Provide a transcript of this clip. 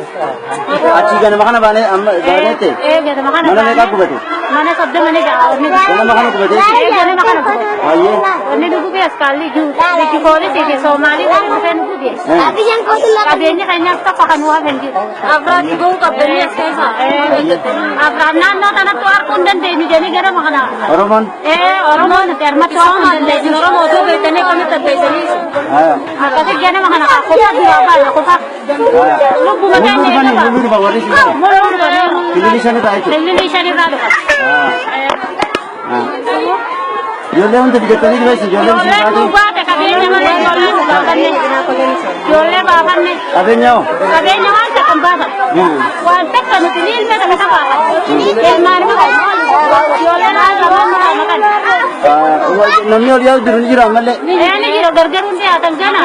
Achii ganama kana baanee amma baaneette. Ee, ganama kana Mana meeqa baanee. gubate? Mana 30 ni ga'a. Wanni Ganama kana gubate? Ee, ganama kana gubate. Baay'ee. Wanni nu gubee askaalli jiru. Liji poolisii fi Soomaalii waliin dhufee nu gubee. Qabeenyi keenyaaf tokko kan nu hafan jiru. Afraatti ga'uu qabdanii as keessa. Afraan naannoo kanatti arguu hin dandeenyu jedhanii ganama kana. Oromoon. Ee, Oromoon nuti harmatti arguu hin dandeenyu. Oromoo osoo beektanii akkamitti addeessanii. Akkasii ganama kana qofa duraa baana qofa. Lubbuma Mul'uu keenya dhufanii eegaba. mul'uu dhufan warri isin dhufan. Mul'uu dhufanii. Kililii shanirraa jechuudha. Kililii shanirraa dhufan. Ijoollee hunda fidattanii dhufeessi ijoollee isin Ijoollee baatu. nu baate qabeenya malee ijoollee nu baafanne. Ijoollee baafanne. Qabeenya hoo? Qabeenya waan takka hin baafan. Waan takka nuti ni ilme takka ta baafan. Ilmaan ijoolleen waan lamaan nu maqan. Namni ol yaa'u jiru ni jira ammallee. Ee, ni jira, gargaruun dhiyaatan gana.